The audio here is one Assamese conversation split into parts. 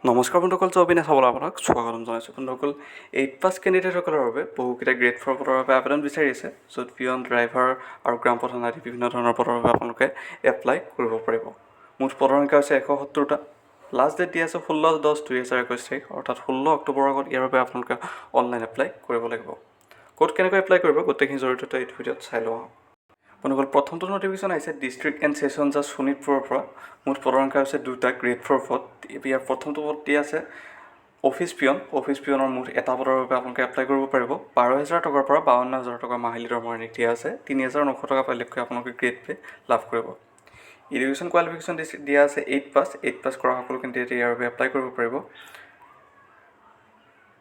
নমস্কাৰ বন্ধুসকল, জব ইন চাবলৈ আপোনাক স্বাগতম জনাইছোঁ। বন্ধুসকল, এইট পাছ কেণ্ডিডেটসকলৰ বাবে বহুকেইটা গ্ৰেড ফ'ৰ পদৰ বাবে আবেদন বিচাৰি আছে, য'ত পিয়ন, ড্ৰাইভাৰ আৰু গ্ৰাম প্ৰধান আদি বিভিন্ন ধৰণৰ পদৰ বাবে আপোনালোকে এপ্লাই কৰিব পাৰিব। মুঠ পদৰ সংখ্যা হৈছে 170টা। লাষ্ট ডেট দি আছে 16/10/2021 তাৰিখ, অৰ্থাৎ 16 অক্টোবৰৰ আগত ইয়াৰ বাবে আপোনালোকে অনলাইন এপ্লাই কৰিব লাগিব। ক'ত কেনেকৈ এপ্লাই কৰিব, গোটেইখিনি জড়িত এইটো ভিডিঅ'ত চাই লওঁ আহক। বন্ধুসকল, প্ৰথমটো নটিফিকেশ্যন আহিছে ডিষ্ট্ৰিক্ট এণ্ড ছেশ্যন জাজ, শোণিতপুৰৰ পৰা। মুঠ পদৰ সংখ্যা হৈছে দুটা, গ্ৰেড ফ'ৰ পদ। ইয়াৰ প্ৰথমটো পদ দি আছে অফিচ পিয়ন। অফিচ পিয়নৰ মুঠ এটা পদৰ বাবে আপোনালোকে এপ্লাই কৰিব পাৰিব। 12,000 টকাৰ পৰা 52,000 টকা মাহিলী দৰমহা দিয়া আছে। 3,900 টকা বেলেগকৈ আপোনালোকে গ্ৰেড পে' লাভ কৰিব। এডুকেশ্যন কোৱালিফিকেশ্যন দিয়া আছে এইট পাছ। এইট পাছ কৰা সকলো কেণ্ডিডেটে ইয়াৰ বাবে এপ্লাই কৰিব পাৰিব।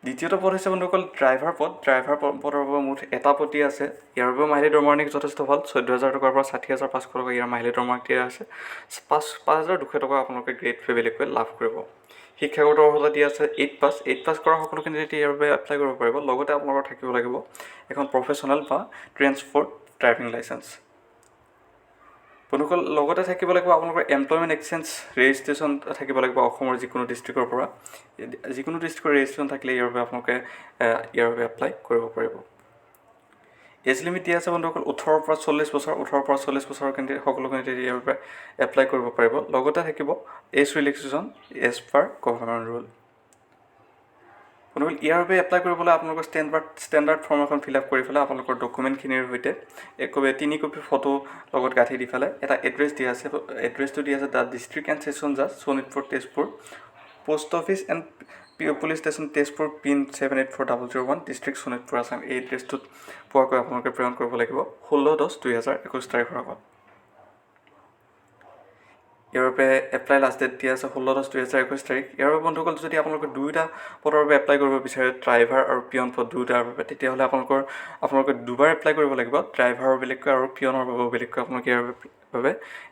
দ্বিতীয়টো পদ হৈছে বন্ধুসকল, ড্ৰাইভাৰ পদ। ড্ৰাইভাৰ পদৰ বাবে মুঠ এটা পদ দিয়া আছে। ইয়াৰ বাবে মাহিলী দৰমহা নেকি যথেষ্ট ভাল। 14,000 টকাৰ পৰা 60,500 টকা ইয়াৰ মাহিলী দৰমহা দিয়া আছে। 5,200 টকা আপোনালোকে গ্ৰেড পে বেলেগকৈ লাভ কৰিব। শিক্ষাগত অৰ্হতা দিয়া আছে এইট পাছ। এইট পাছ কৰা সকলো কেণ্ডিডেটে ইয়াৰ বাবে এপ্লাই কৰিব পাৰিব। লগতে আপোনালোকৰ থাকিব লাগিব এখন প্ৰফেচনেল বা ট্ৰেন্সপৰ্ট ড্ৰাইভিং লাইচেঞ্চ। বন্ধুসকল, লগতে থাকিব লাগিব আপোনালোকৰ এমপ্লয়মেণ্ট এক্সচেঞ্জ ৰেজিষ্ট্ৰেশ্যন থাকিব লাগিব অসমৰ যিকোনো ডিষ্ট্ৰিক্টৰ পৰা। যিকোনো ডিষ্ট্ৰিক্টৰ ৰেজিষ্ট্ৰেশ্যন থাকিলে ইয়াৰ বাবে আপোনালোকে ইয়াৰ বাবে এপ্লাই কৰিব পাৰিব। এজ লিমিট দিয়া আছে বন্ধুসকল, 18ৰ পৰা 40 বছৰ। 18ৰ পৰা 40 বছৰৰ কেণ্ডিডেট, সকলো কেণ্ডিডেট ইয়াৰ বাবে এপ্লাই কৰিব পাৰিব। লগতে থাকিব age relaxation as per government rule। বন্ধুসকল, ইয়াৰ বাবে এপ্লাই কৰিবলৈ আপোনালোকৰ ষ্টেণ্ডাৰ্ড ফৰ্ম এখন ফিল আপ কৰি পেলাই আপোনালোকৰ ডকুমেণ্টখিনিৰ সৈতে এক তিনি কপি ফটো লগত গাঁঠি দি পেলাই এটা এড্ৰেছ দিয়া আছে। এড্ৰেছটো দিয়া আছে the District and Session Judge, Sonitpur, Tezpur, Post Office and Police Station, Tezpur, PIN 784001, District Sonitpur, Assam। এই এড্ৰেছটোত পোৱাকৈ আপোনালোকে প্ৰেৰণ কৰিব লাগিব 16/10/2021 তাৰিখৰ আগত। ইয়াৰ বাবে এপ্লাই লাষ্ট ডেট দিয়া আছে 16/10/2021 তাৰিখ। ইয়াৰ বাবে বন্ধুসকল, যদি আপোনালোকে দুয়োটা পদৰ বাবে এপ্লাই কৰিব বিচাৰে, ড্ৰাইভাৰ আৰু পিয়ন পদ দুয়োটাৰ বাবে, তেতিয়াহ'লে আপোনালোকে দুবাৰ এপ্লাই কৰিব লাগিব। ড্ৰাইভাৰৰ বেলেগকৈ আৰু পিয়নৰ বাবেও বেলেগকৈ আপোনালোকে ইয়াৰ বাবে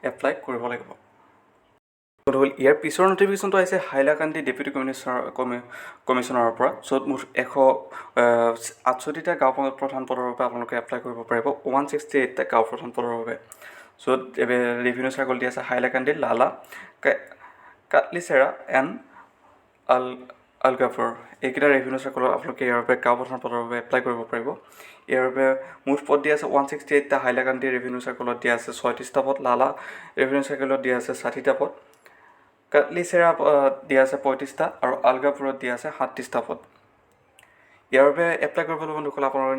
এপ্লাই কৰিব লাগিব। বন্ধুসকল, ইয়াৰ পিছৰ নটিফিকেশ্যনটো আহিছে হাইলাকান্দি ডেপুটি কমিশ্যনাৰৰ পৰা, য'ত মুঠ 168টা গাঁও প্ৰধান পদৰ বাবে আপোনালোকে এপ্লাই কৰিব পাৰিব। 168টা গাঁও প্ৰধান পদৰ বাবে, য'ত ৰেভিনিউ চাৰ্কল দি আছে হাইলাকান্দি, লালা, কাটলিচেৰা এণ্ড আলগাপুৰ। এইকেইটা ৰেভিনিউ চাৰ্কলত আপোনালোকে ইয়াৰ বাবে গাঁও প্ৰধান পদৰ বাবে এপ্লাই কৰিব পাৰিব। ইয়াৰ বাবে মুঠ পদ দিয়া আছে 168টা। হাইলাকান্দি ৰেভিনিউ চাৰ্কলত দিয়া আছে 36টা পদ, লালা ৰেভিনিউ চাৰ্কলত দিয়া আছে 60টা পদ, কাটলিচেৰা দিয়া আছে 35টা আৰু আলগাপুৰত দিয়া আছে 37টা পদ। ইয়াৰ বাবে এপ্লাই কৰিবলৈ বন্ধুসকল, আপোনালোকৰ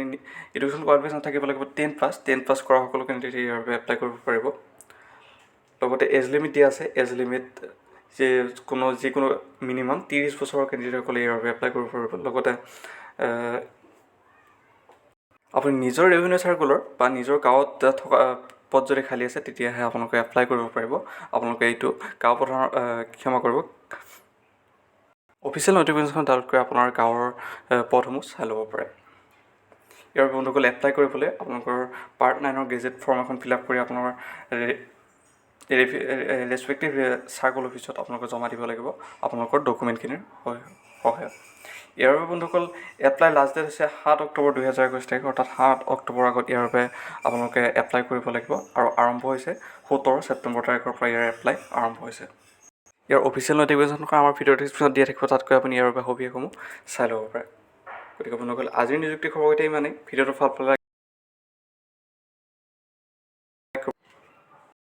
এডুকেশ্যন কোৱালিফিকেশ্যন থাকিব লাগিব 10 পাছ। 10 পাছ কৰা সকলো কেণ্ডিডেটে ইয়াৰ বাবে এপ্লাই কৰিব পাৰিব। লগতে এজ লিমিট দিয়া আছে। এজ লিমিট যে যিকোনো মিনিমাম 30 বছৰৰ কেণ্ডিডেটসকলে ইয়াৰ বাবে এপ্লাই কৰিব পাৰিব। লগতে আপুনি নিজৰ ৰেভিনিউ চাৰ্কলৰ বা নিজৰ গাঁৱত থকা পদ যদি খালী আছে, তেতিয়াহে আপোনালোকে এপ্লাই কৰিব পাৰিব। আপোনালোকে এইটো গাঁও প্ৰধানৰ, ক্ষমা কৰিব, অফিচিয়েল নটিফিকেশ্যনখন ডাউনলোড কৰি আপোনাৰ গাঁৱৰ পদসমূহ চাই ল'ব পাৰে। ইয়াৰ বন্ধুসকল, এপ্লাই কৰিবলৈ আপোনালোকৰ পাৰ্ট নাইনৰ গেজেট ফৰ্ম এখন ফিল আপ কৰি আপোনাৰ ৰেচপেক্টিভ চাৰ্কল অফিচত আপোনালোকে জমা দিব লাগিব আপোনালোকৰ ডকুমেণ্টখিনিৰ সহায়ত। ইয়াৰ বাবে বন্ধুসকল, এপ্লাই লাষ্ট ডেট হৈছে 7 অক্টোবৰ 2021 তাৰিখ, অৰ্থাৎ 7 অক্টোবৰৰ আগত ইয়াৰ বাবে আপোনালোকে এপ্লাই কৰিব লাগিব আৰু আৰম্ভ হৈছে 17 ছেপ্টেম্বৰ তাৰিখৰ পৰা ইয়াৰ এপ্লাই আৰম্ভ হৈছে। ইয়াৰ অফিচিয়েল নটিফিকেশ্যনখন আমাৰ ভিডিঅ' ডিছক্ৰিপশ্যনত দিয়া থাকিব। তাতকৈ আপুনি ইয়াৰ বাবে সবিশেষসমূহ চাই ল'ব পাৰে। গতিকে বন্ধুসকল, আজিৰ নিযুক্তি খবৰকেইটা ইমানেই। ভিডিঅ'টো ভাল পালে